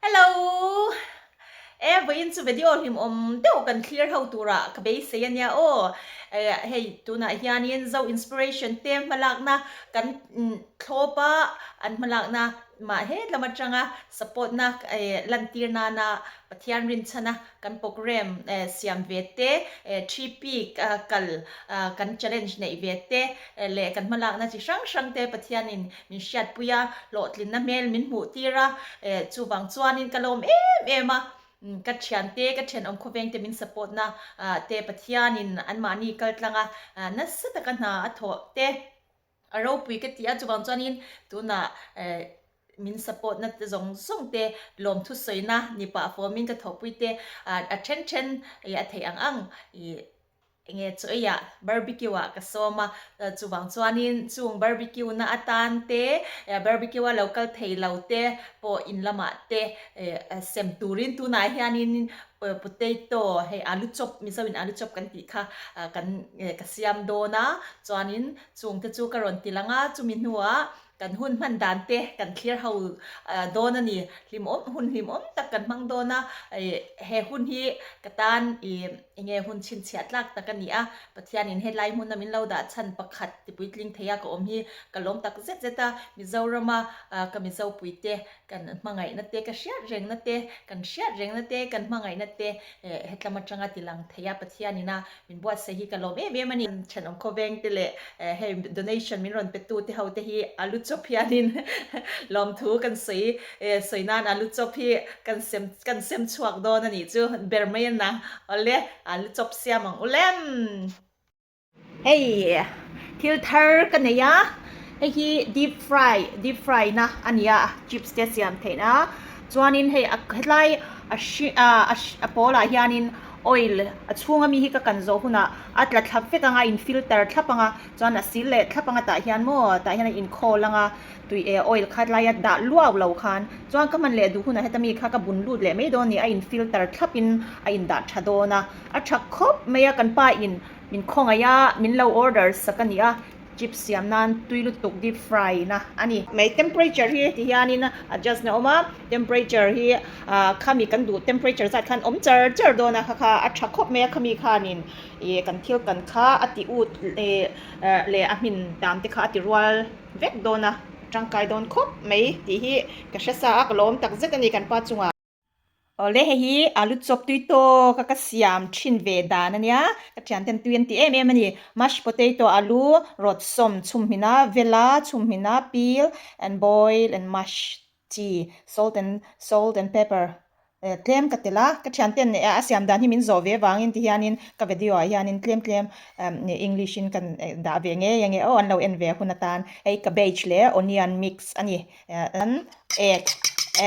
Hello! E vawiin chu video hlimawm deuh kan thlir ho turah ka beisei a nia aw. Hei tunah hianin Zo Inspiration te hmalakna kan thlawp a, an hmalakna mah hetlam atanga support na lantir nana Pathian rinchhana kan programme siam ve te, Thripi kal kan challenge neih ve te leh kan hmalakna chi hrang hrang te Pathianin min hriatpui a, hlawhtlinna hmel min hmuh tir a, chuvang chuanin ka lawm em em a, ka thiante, ka thenawm khawveng te min support na te Pathianin anmahni kal tlang a, nasa taka hna a thawh te a ropui ka ti a, chuvang chuanin tunah min support na te zawng zawng te lawmthu sawina ni pah fawmin ka thawhpui te a then then a theih ang ang ih Enge chaw eiah barbecue ah ka sawm a, chuvang chuanin chung barbecue na atan te, barbecue a lo kal thei lo te pawh in lamah te sem turin tunah hianin potato hei alu chop Mizo in alu chop kan tih kha kan ka siam dawn a, chuanin chung te chu ka rawn ti lang a, chumi hnuah Kan hun hman dan te kan thlir ho dawn a ni. Hlimawm, hun hlimawm tak kan hmang dawn a. He hun hi ka tan ih enge hun chhinchhiah tlak tak a ni a. Pathianin helai hmuna min lo dah chhan pakhat ti puitling thei a ka awm hi ka lawm tak zet zet a. Mizorama ka Mizopui te kan hmangaihna te, ka hriat rengna te, kan hriat rengna te, kan hmangaihna te hetlam atanga ti lang thei a Pathianin a Min buatsaih hi ka lawm em em a ni. Thenawm khawveng te leh hei donation min rawn pe tu te ho te hi alu chawp hianin lawmthu kan sawi sawi nan alu chawp hi kan sem kan sem chhuak dawn a nih chu ber mai a na awle alu chawp siam ang u lem. Hei thil thar ka nei a hei hi deep fry deep fry na a ni a chips te siam theih na chuanin hei a hetlai a hring a pawl ah hianin Oil a chhung ami hi ka kan zawh hunah a tla thlap vek anga in filter thlap anga chuan a sil leh thlap anga tah hian maw tah hian a inkhawl anga tui eh oil kha laia dah luau lo khan chuan ka hman leh duh hunah heta mi kha ka bun lut leh mai dawn a ni a in filter thlap in a in dah tha dawn a a tha khawp mai a kan pa in min khawngaih a min lo order sak a ni a. Chips siam nan tui lutuk deep fry na a ni. Mai temperature hi ti hianin adjust na awm a, temperature hi ah khami kan duh temperature zat khan awm char char dawn a kha kha a tha khawp mai a khami khanin ih kan thil kan kha a ti ut ih leh a hmin dan te kha a ti rual vek dawn a tangkai dawn khawp mai tih hi ka hre sa a ka lawm tak zet a ni kan pa chungah. Awle hei hi alu chawp tui tawk a ka siam thin ve dan a nia, ka thian ten tui an ti em em a ni. Mash potato alu rawt sawm chhum hmin a, vela chhum hmin a, peel and boil and mash chi salt and salt and pepper tlem ka tel a, ka thian ten a siam dan hi min zawh ve vangin ti hianin ka video ah hianin tlem tlem English in kan dah ve ngei ange aw an lo en ve hun atan hei cabbage leh onion mix a ni. And egg,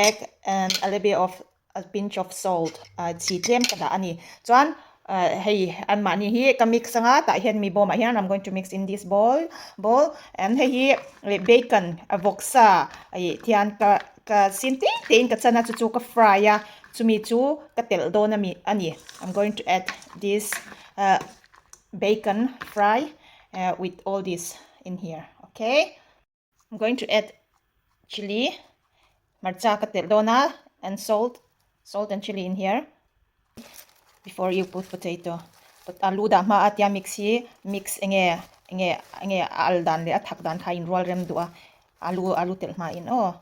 egg and a little bit of a pinch of salt chi tlem ka dah a ni. Chuan hei anmahni hi ka mix anga tah hian mi bawmah hian I'm going to mix in this bowl bowl and hei hi bacon a vawksa ih tihian ka ka sin te te in ka chan a chu chu ka fry a chumi chu ka telh dawn a mi a ni. I'm going to add this bacon fry with all this in here okay. I'm going to add chili hmarcha ka telh dawn a and salt salt and chili in here before you put potato but alu dah hma a tia mix hi mix enge enge enge a al dan leh a thak dan kha a inrual rem duh a alu alu telh hma in aw.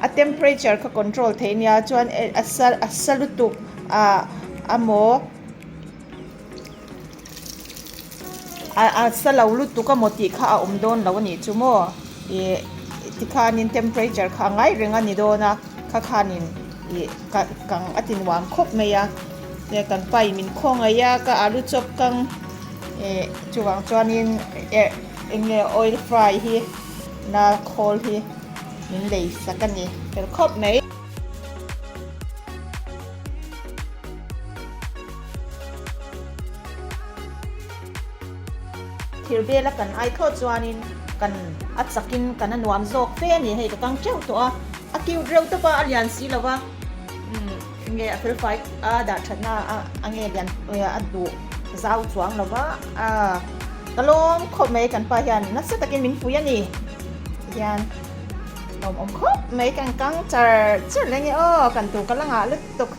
A temperature kha control theih nia chuan a sa a sa lutuk ah amaw a a sa lo lutuk amaw tih kha a awm dawn lo a nih chu maw ih tikhanin temperature kha a ngai reng a ni dawn a kha khanin ih kang a ti nuam khawp mai a kan pa in min khawngaih a ka alu chawp kang ih chuvang chuanin eh eng nge oil fry hi na khawl hi min lei sak a ni fel khawp mai. Thir bela kan ai thlawt chuanin kan a chakin kan a nuam zawk fe a ni. Hei ka kang teuh tawh a, a cute reuh tawp a, a lian si lo va, umm nge a felfai a dah thatna a nge lian a duh zau chuang lo va, a ka lawm khawp mai kan pa hian nasa takin min pui a ni tihian lawmawm khawp mai kan kang char char leh nge aw kan tur ka la ngah lutuk.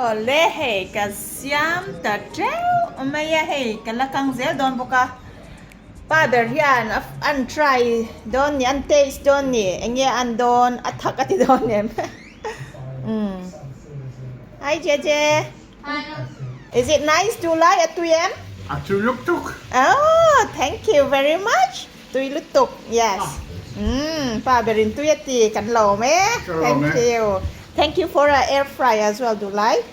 Awle hei ka siam ta teuh mai a hei ka la kang zel dawn bawk a pa ber hian an try dawn ni an taste dawn ni eng nge an dawn a thak a ti dawn em umm hi Jeje is it nice to lai a tui em A tui lutuk oh thank you very much Tui lutuk yes umm pa berin tui a ti kan lawm e thank you thank you for a air fry as well do like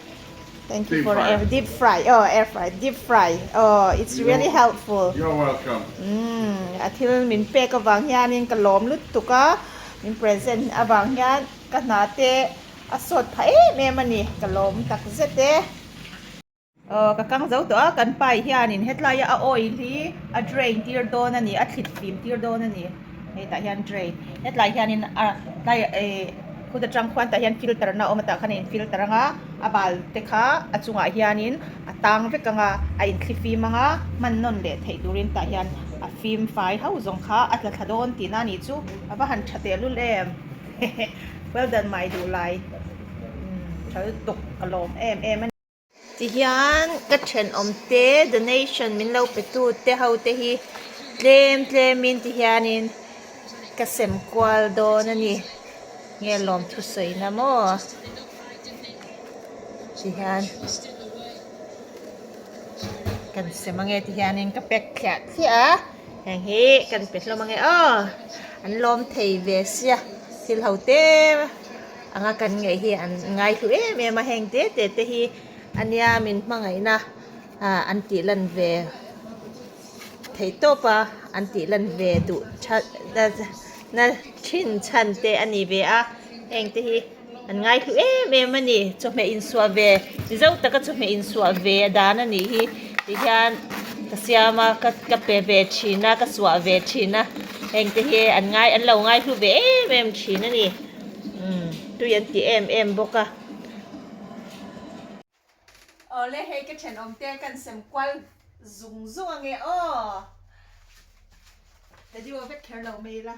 thank you for a deep fry oh air fry deep fry oh it's really helpful you're welcome umm a thil min pek avang hianin ka lawm lutuk a min present avang hian ka hna te a sawt phah em em a ni ka lawm takzet e. Aw ka kang zo tawh a, kan pai hianin hetlaia a oil hi a drain tir dawn a ni, a thlit fim tir dawn a ni, hetah hian drain hetlai hianin a tlai eh khut atang khuan tah hian filter na a awm a tah khan a in filter ang a, a bal te kha a chungah hianin a tang vek ang a, a inthli fim ang a, hman nawn leh theih turin tah hian a fim fai ho zawng kha a tla thla dawn tihna a nih chu, a va han tha tehlul em well done my duhlai tha lutuk ka lawm em em a ni. Tihian ka thenawm te donation min lo pe tu te ho te hi tlem tlem in tihianin ka sem kual dawn a ni nge lawm thusawi na maw tihian kan sem ange tihianin ka pack thliah thliah a heng hi kan pe hlawm ange aw an lawm thei ve sia thil ho te. Anga kan ngaih hi an ngai hlu em em a, heng te te te hi ania min hmangaihna an tih lan ve theih tawp a, an tih lan ve duh na thin chhan te a ni ve a, heng te hi an ngai hlu em em a ni, chawhmeh insuah ve mizo taka chawhmeh insuah ve dan a nih hi tihian ka siam a ka pe ve thin a ka suah ve thin a, heng te hi an ngai an lo ngai hlu ve em em thin a ni. Umm tui an ti em em bawk a. Awle hei ka thenawm te kan sem kual zung zung ange aw. Video vek kher lo mai ila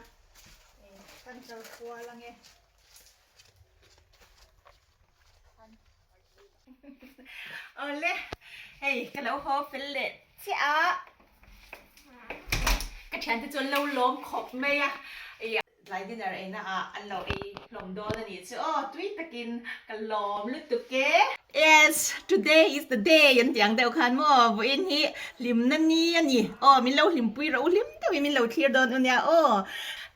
kan kal kual ange. Awle hei ka lo haw fel leh chiah a. Ka thiante chu an lo lawm khawp mai a. Tlai dinner eina ah an lo ei hlawm dawn a nih chu aw tui takin ka lawm lutuk e. Yes, today is the day an tih ang deuh khan maw vawiin hi hlimna ni a ni aw min lo hlimpui rawh u hlim deuhin min lo thlir dawn u nia aw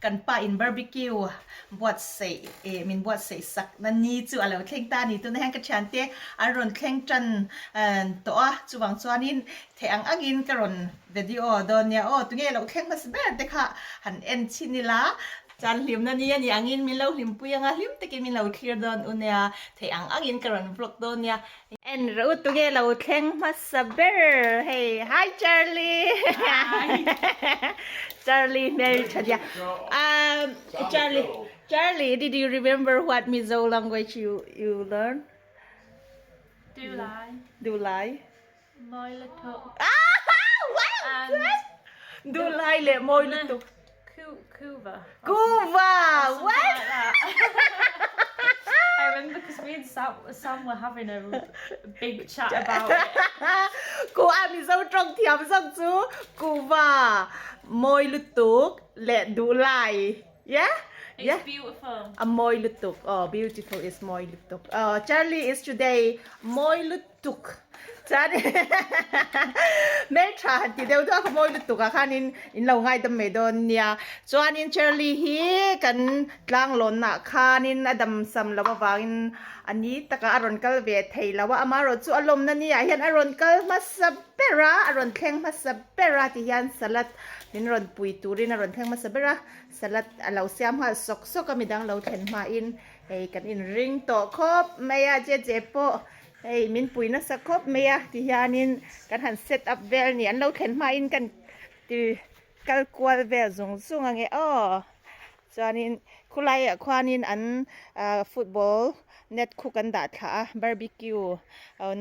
kan pa in barbecue buatsaih eh min buatsaih sak na ni chu a lo thleng ta a ni tunah hian ka thiante an rawn thleng tan tawh a chuvang chuanin theih ang angin ka rawn Video dawn nia aw, tunge lo thleng hmasa ber te kha han en chhin ila. Chuan hlimna ni a ni angin min lo hlimpui anga hlim takin min lo thlir dawn u nia, theih ang angin ka rawn vlog dawn nia. En rawh u tunge lo thleng hmasa ber hei hi Charlie Charlie hmeltha nia um Charlie Charlie did you remember what Mizo language you you learn? Dulai. Dulai. Mawi lutuk. And Dulai leh mawi lutuk. Kuva. Kuva! What? I remember because me and Sam, Sam were having a big chat about it. Ku a Mizo tawng thiam zawk chu Kuva, mawi lutuk leh Dulai. Yeah? It's Yeah. beautiful. A mawi lutuk. Oh, beautiful is mawi lutuk. Oh, Charlie is today mawi lutuk. tuk chuan hmeltha han ti deuh deuh a ka mawi lutuk ah khanin in lo ngaidam mai dawn nia chuanin Shirley hi kan tlanglawnna ah khanin a dam sam loh avangin a ni takah a rawn kal ve thei lo a amaherawh chu a lawmna ni ah hian a rawn kal hmasa ber a a rawn thleng hmasa ber a ti hian salad min rawn pui turin a rawn thleng hmasa ber a salad a lo siam nghal sawk sawk a midang lo thlen hmain hei kan inring tawh khawp mai a che che pawh. Hei min pui nasa khawp mai a tihianin kan han set up vel a ni an lo thlen hmain kan ti kal kual vel zung zung ang e aw chuanin khulaiah khuanin an ah football net khu kan dah thla a barbecue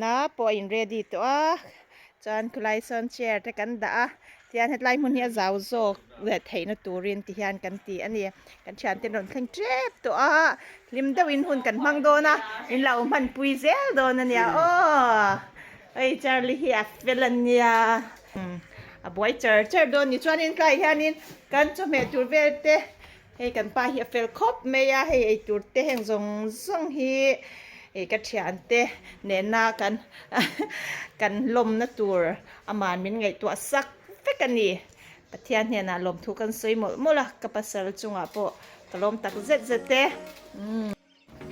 na pawh a in ready tawh a chuan khulai sawn chair te kan dah a tihian hetlai hmun hi a zau zawk leh theihna turin tihian kan ti a ni. Kan thiante rawn thleng tep tawh a, hlim deuhin hun kan hmang dawn a, min lo hmanpui zel dawn a nia aw. Hei Charlie hi a fel a nia, a buai char char dawn ni chuanin tlai hianin kan chawhmeh tur vel te hei kan pa hi a fel khawp mai a, hei ei tur te heng zawng zawng hi hei ka thiante nena kan kan lawmna tur aman min ngaihtuah sak vek a ni. Pathian hnenah lawmthu kan sawi mawlh mawlh a, ka pasal chungah pawh ka lawm tak zet zet e.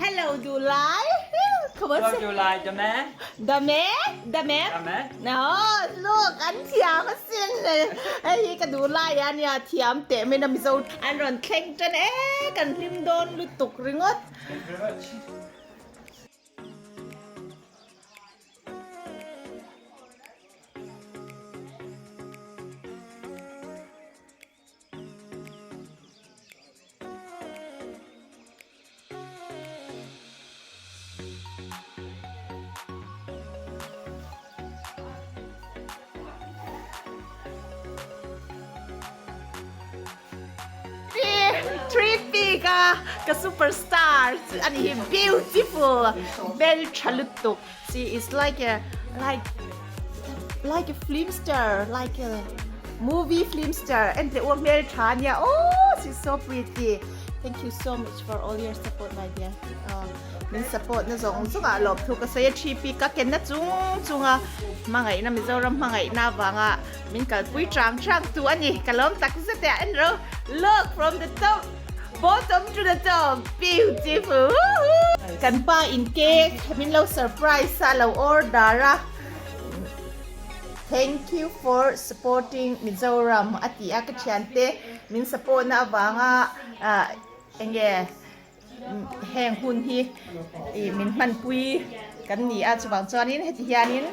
Hello Dulai. Hello Dulai, dame. Dame, dame. Dame. No, look, an thiam asin. Hei hi ka Dulai a nia, thiam teh mai na Mizo. An rawn thleng tan e, kan hlim dawn lutuk ringawt. Thank you very much. Three ka ka superstar ani hi beautiful hmeltha lutuk. She is like a like like a film star, like a movie film star. And the hmel tha nia. Oh, she's so pretty. Thank you so much for all your support, my dear. Oh, min support na zawng zawng ah lawm thu ka sawi a 3P ka ken na chung chung a hmangaih na Mizoram hmangaih na vanga min kalpui chang chang tu ani ka lawm tak zet e en ro look from the top Bottom to the top, beautiful! Kan pa in cake min lo surprise a lo order a, thank you for supporting Mizoram a ti a ka thiante min support na avanga enge heng hun hi min hmanpui kan ni a chuvang chuanin heti hianin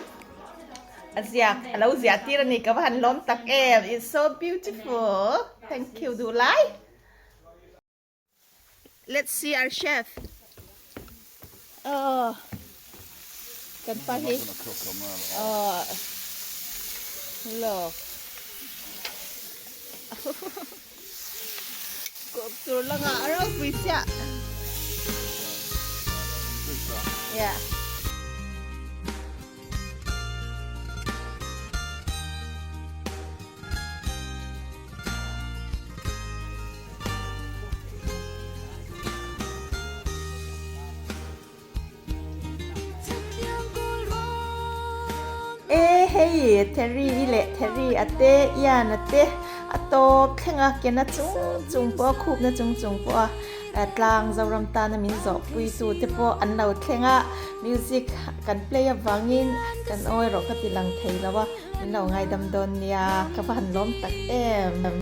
a ziak a lo ziah tir a ni ka va han lawm tak em it's so beautiful thank you duhlai. Let's see our chef. Oh. Kan pa hi. Oh. Look. Cook tur langa ropui chiah. Yeah. E hei Terry i leh Terry a te Ian a te a tawp thleng a kena chung chung pawh a khupna chung chung pawh a tlang Zoram tana min zawh pui tu te pawh an lo thleng a music kan play avangin kan aw erawh ka ti lang thei lo a. Min lo ngaidam dawn nia, ka va han lawm tak em.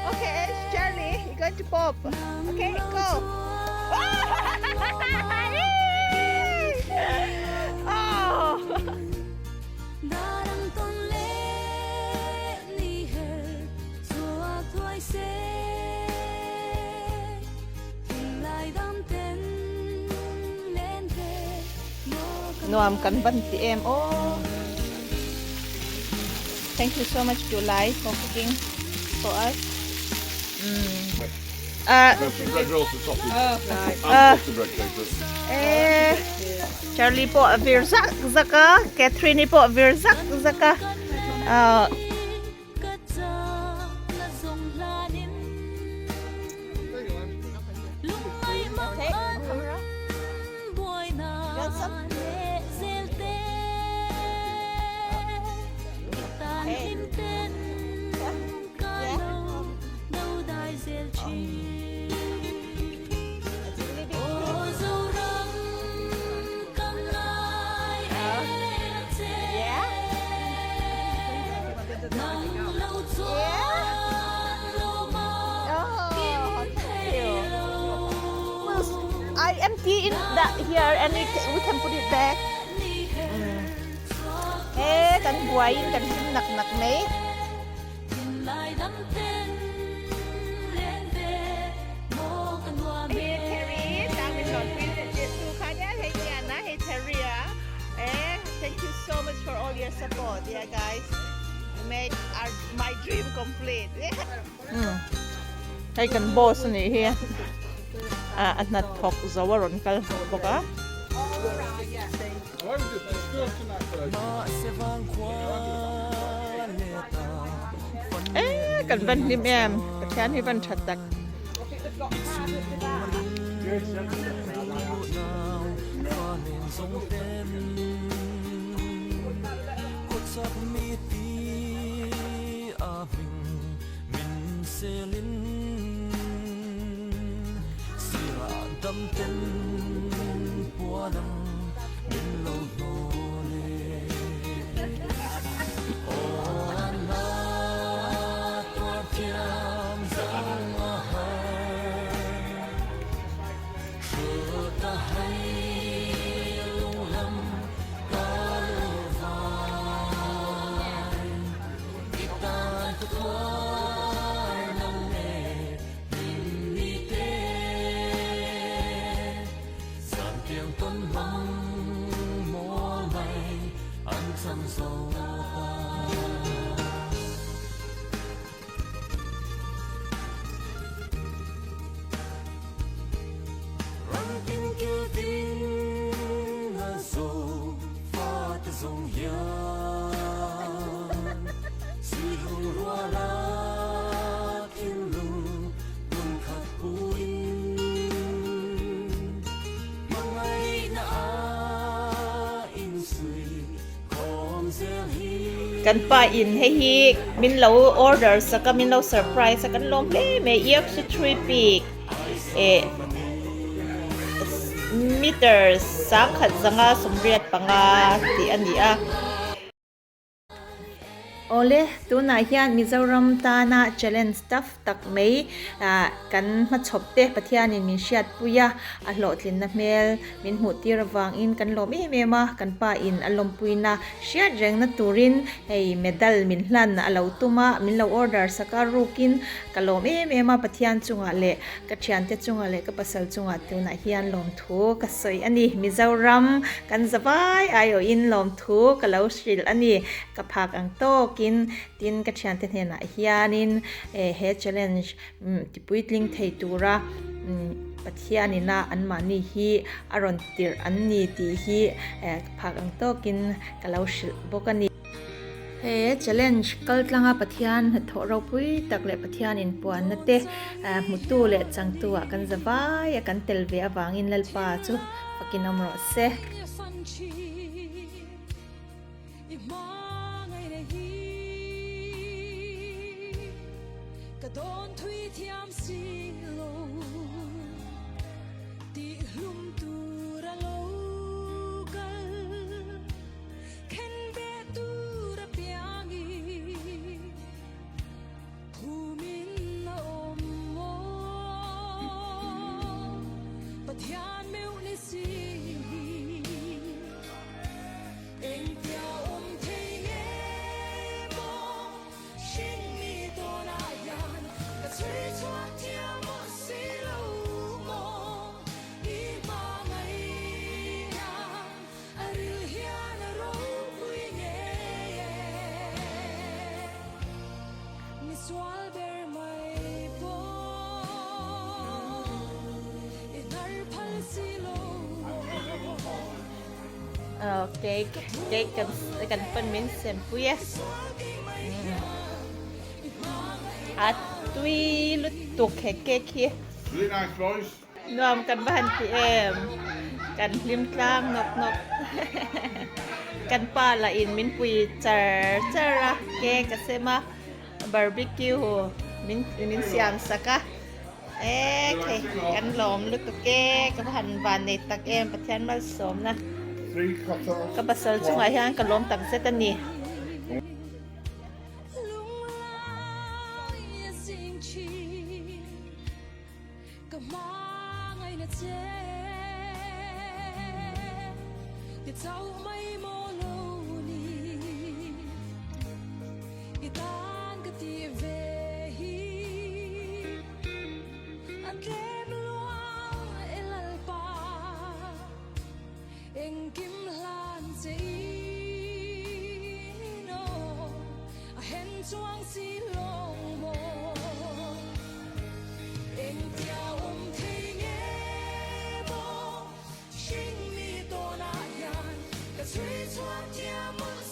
Okay, Charlie, you going to pop. Okay, go. Oh. Nuam kan van ti em aw. Thank you so much July for cooking for us. Mm. Bread rolls with sausage. And butter bread cake. Eh, Charlie pawh a vir zak zak a, Catherine-i pawh a vir zak zak a. Ah. that here and we can, we can put it back. He kan buaiin kan hlim nak nak mai. Hey Terry, tang min rawn pui leh tu kha nia hei nian a hei Terry a. Eh, thank you so much for all your support. Yeah guys, you made our my dream complete. Hmm. Hei kan boss ani hi. A a hna thawk zo a rawn kal bawk a. Eh kan van hlim em Pathian hi van tha tak. Kan pa in hei hi min lo order sak a min lo surprise a kan lawm hle mai earx 3 peak eh meter sangkhat zanga 85 tih a ni a. Awle, tunah hian Mizoram tana challenge tough tak mai kan hmachhawp te Pathianin min hriatpui a, a hlawhtlinna hmel min hmuh tir avangin kan lawm em em a, kan pa in a lawmpuina hriat rengna turin hei medal min hlan a lo tum a, min lo order sak a rukin ka lawm em em a, Pathian chungah leh ka thiante chungah leh ka pasal chungah tunah hian lawmthu ka sawi a ni. Mizoram kan zavai aiawhin lawmthu ka lo hrilh a ni. Ka phak ang tawkin tin ka thiante hnenah hianin he challenge tipuitling thei tura Pathianina anmahni hi a rawn tirh an ni tih hi ka phak ang tawkin ka lo hrilh bawk a ni. He challenge kaltlanga Pathian hnathawh ropui tak leh Pathian inpuanna te hmutu leh changtu ah kan za vai a kan tel ve avangin Lalpa chu fakin awm rawh se. Cake cake kan kan pan min sem pui a a tui lutuk he cake hi. Really nice boys. Nuam kan va han ti em kan hlim tlang nawk nawk kan pa lah in min pui char char a cake a sem a barbecue min min siam sak a e khei kan lawm lutuk e ka va han van nei tak em Pathian malsawmna ka pasal chungah hian ka lawm tak zet a ni. chau mai maw lo ni I tan ka tih ve hi A tlem luang e Lalpa Engkim hlan che in aw A hen chuang si lawng maw Engtia awm thei nge maw Hring mi tawnah hian ka chhui chhuak thiam mawlh.